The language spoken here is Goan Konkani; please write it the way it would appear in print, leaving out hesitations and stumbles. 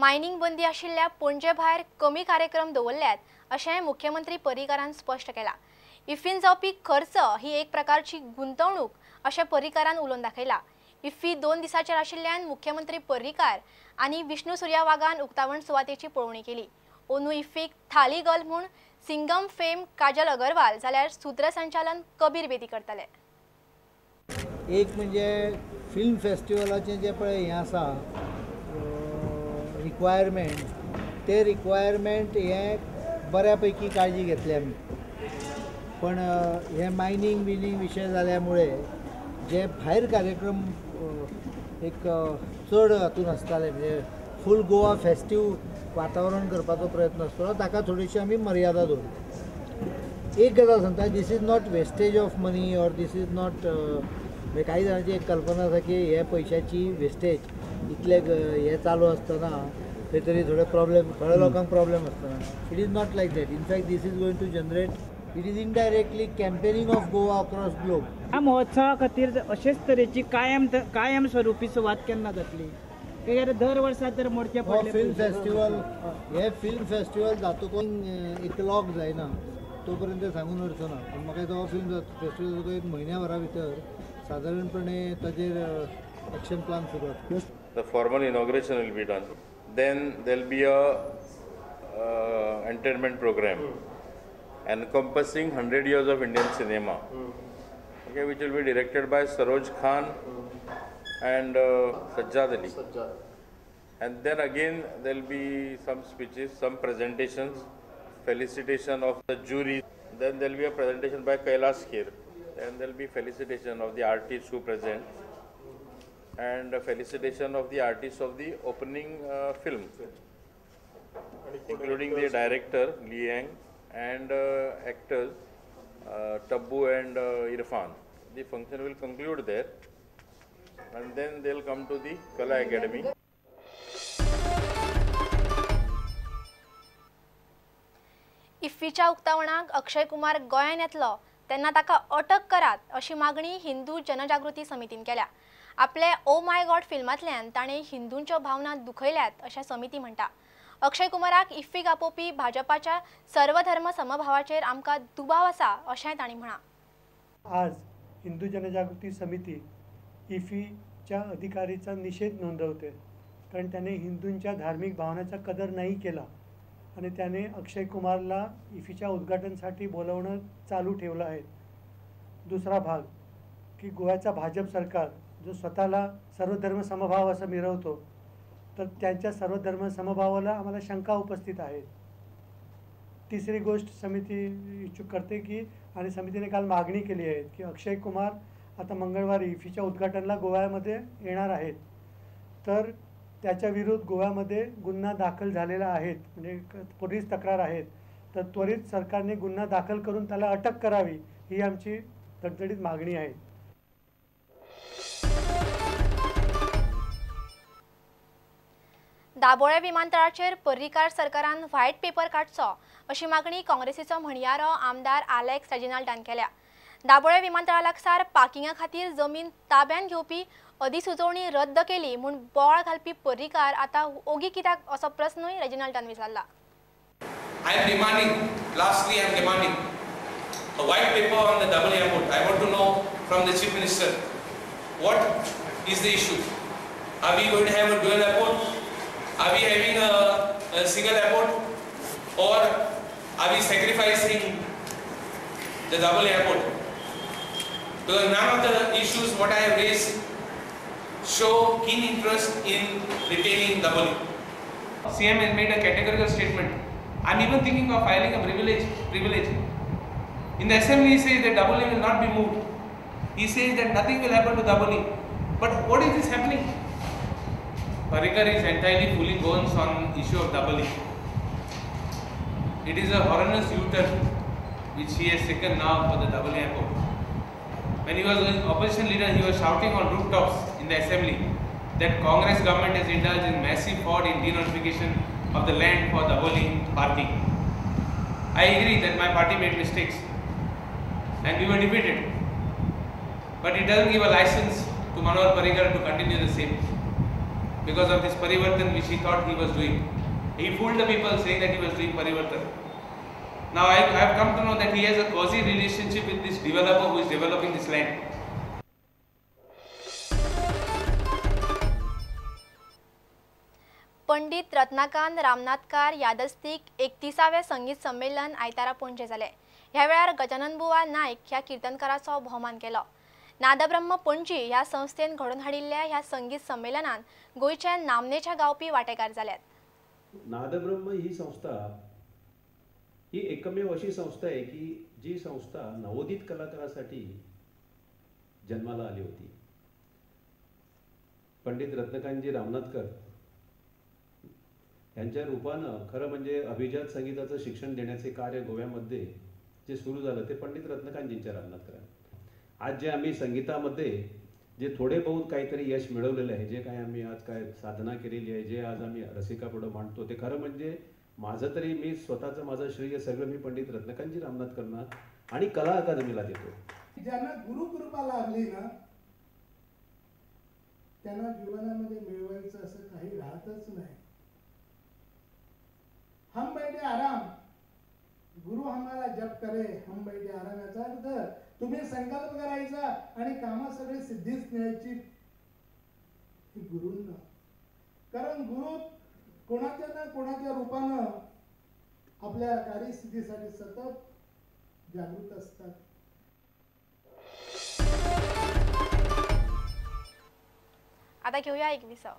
मायनिंग बंदी आशिल्ल्या पणजे भायर कमी कार्यक्रम दवरल्यात अशें मुख्यमंत्री पर्रीकारान स्पश्ट केलां. इफ्फीन जावपी खर्च ही एक प्रकारची गुंतवणूक अशें पर्रीकारान उलोवन दाखयलां. इफ्फी 2 दिसांचेर आशिल्ल्यान मुख्यमंत्री पर्रीकार आनी विष्णू सुर्या वाघान उक्तावण सुवातेची पळोवणी केली. ओनू इफ्फीक थाली गर्ल म्हूण सिंगम फेम काजल अगरवाल जाल्यार सूत्रसंचालन कबीर बेदी करतले. एक म्हणजे फिल्म फेस्टिवलाचें जें पळय हें आसा रिक्वायरमेंट, ते रिक्वायरमेंट हें बऱ्या पैकी काळजी घेतली आमी. पण हे मायनींग बिनींग विशय जाल्या मुळे जे भायर कार्यक्रम एक चड हातून आसताले, म्हणजे फूल गोवा फेस्टीव वातावरण करपाचो प्रयत्न आसतलो, ताका थोडीशी आमी मर्यादा दवरली. एक गजाल सांगता, this is not wastage of money or this is not, म्हणजे काही जाणांची एक कल्पना आसा की हे पयशाची वेस्टेज, इतले हे चालू आसतना खंय तरी थोडे प्रॉब्लेम, थोड्या लोकांक प्रॉब्लेम आसतना. It is not like that. In fact this is going to generate, it is indirectly campaigning of Goa across globe. ह्या महोत्सवा खातीर अशेच तरेची कायम स्वरुपी सुवात केन्ना जातली? कित्याक दर वर्सा तर मोडचे पडले. फिल्म फेस्टिवल हे फिल्म फेस्टिवल जातकूच एक लॉक जायना तो पर्यंत सांगून अर्थ ना, पूण म्हाका दिसता हो फिल्म फेस्टिवल जातकूच एक म्हयन्या भरा भितर सादारणपणे ताजेर एक्शन प्लान सुरू जाता. The formal inauguration will be done. Then there will be a entertainment program encompassing 100 years of Indian cinema, okay, which will be directed by Saroj Khan and Sajjad Ali. And then again there will be some speeches, some presentations, felicitation of the jury. Then there will be a presentation by Kailash Kher. Then there will be felicitation of the artists who present and a felicitation of the artists of the opening film, including the director Liang and actors Tabbu and Irfan. The function will conclude there and then they'll come to the Kala Academy. इफ्फीच्या उक्तावणाक Akshay Kumar गोंयांत येतलो तेन्ना ताका अटक करात अशी मागणी हिंदू जनजागृती समितीन केल्या. आपले ओ my God फिल्मांतल्यान ताणें हिंदूंच्यो भावना दुखयल्यात अशें समिती म्हणटा. अक्षय कुमाराक इफ्फीक आपोवपी भाजपाच्या सर्वधर्म समभावाचेर आमकां दुबाव आसा अशेंय तांणी म्हळां. आज हिंदू जनजागृती समिती इफ्फीच्या अधिकारीचा निषेध नोंदवते, कारण त्याने हिंदूंच्या धार्मिक भावनांचा कदर नाही केला आणि त्याने अक्षय कुमारला इफ्फीच्या उद्घाटनासाठी बोलवणं चालू ठेवलं आहे. दुसरा भाग की गोव्याचा भाजप सरकार जो स्वतःला सर्वधर्म समभाव असं मिरवतो, तर त्यांच्या सर्वधर्म समभावाला आम्हाला शंका उपस्थित आहेत. तिसरी गोष्ट समिती इच्छुक करते की, आणि समितीने काल मागणी केली आहे की अक्षय कुमार आता मंगळवारी इफ्फीच्या उद्घाटनाला गोव्यामध्ये येणार आहेत, तर त्याच्या विरुद्ध गोव्यामध्ये गुन्हा दाखल झालेला आहे, म्हणजे पोलीस तक्रार आहेत, तर त्वरित सरकारने गुन्हा दाखल करून त्याला अटक करावी ही आमची धडधडीत मागणी आहे. दाबोळे विमानतळाचेर पर्रीकार सरकारान व्हायट पेपर काडचो अशी मागणी काँग्रेसीचो म्हणयारो आमदार आलेक्स रेजिनाल्डान केल्या. दाबोळे विमानतळा लागसार पार्किंगा खातीर जमीन ताब्यात घेवपी अधिसुचोवणी रद्द केली म्हूण बोवाळ घालपी पर्रीकार आतां ओगी कित्याक असो प्रस्नूय रेजिनाल्डान विचारला. I am demanding, lastly I am demanding a white paper on the Dabolim airport. I want to know from the Chief Minister what is the issue. Are we going to have a dual airport? Are we having a single airport, or are we sacrificing the Dabolim airport? Because none of the issues what I have raised show keen interest in retaining Dabolim. CM has made a categorical statement. I am even thinking of filing a privilege. In the assembly he says that Dabolim will not be moved. He says that nothing will happen to Dabolim. But what is this happening? Parrikar is entirely fooling Goans on issue of Dabolim. It is a horrendous U-turn which he has taken now for the Dabolim airport. When he was an opposition leader, he was shouting on rooftops in the assembly that Congress government has indulged in massive fraud in denotification of the land for Dabolim parking. I agree that my party made mistakes and we were defeated. But it doesn't give a license to Manohar Parrikar to continue the same. because of this Parivartan which he thought he was doing. He fooled the people saying that he was doing Parivartan. Now I have come to know that he has a cozy relationship with this developer who is developing this land. Pandit Ratnakant Ramnathkar यादस्तीक 31वें संगीत संमेलन आयतारा पणजे जालें. ह्या वेळार गजानन बुवा नायक ह्या किर्तनकाराचो भोवमान केलो. नादब्रह्म पणजी ह्या संस्थेन घडोवन हाडिल्ल्या ह्या संगीत संमेलनान गोंयच्या नामनेच्या गावपी वांटेकार जाल्यात. नादब्रह्म ही संस्था ही एकमेव अशी संस्था आहे की जी संस्था नवोदित कलाकारासाठी जन्माला आली होती. पंडित रत्नकांतजी रामनाथकर यांच्या रूपानं खरं म्हणजे अभिजात संगीताचं शिक्षण देण्याचे कार्य गोव्यामध्ये जे सुरू झालं ते पंडित रत्नकांतजींच्या रामनाथकरांनी. आज जे आम्ही संगीतामध्ये जे थोडे बहुत काहीतरी यश मिळवलेलं आहे, जे काय आम्ही आज काय साधना केलेली आहे, जे आज आम्ही रसिकापुढं मांडतो, ते खरं म्हणजे माझं तरी मी स्वतःचं माझं श्रेय सगळं मी पंडित रत्नकांतजी रामनाथकरांना आणि कला अकादमीला देतो. ज्यांना गुरुकृपा लाभली ना त्यांना जीवनामध्ये मिळवायचं असं काही राहतच नाही. हम बैठे आराम, गुरु हमारा जप करे हम बैठे आराम. याचा अर्थ तुम्ही संकल्प करायचा आणि कामा सगळे सिद्धीच न्यायची ही गुरूंना. कारण गुरु कोणाच्या ना कोणाच्या रूपानं आपल्या कार्यसिद्धीसाठी सतत जागृत असतात. आता घेऊया एक विसव.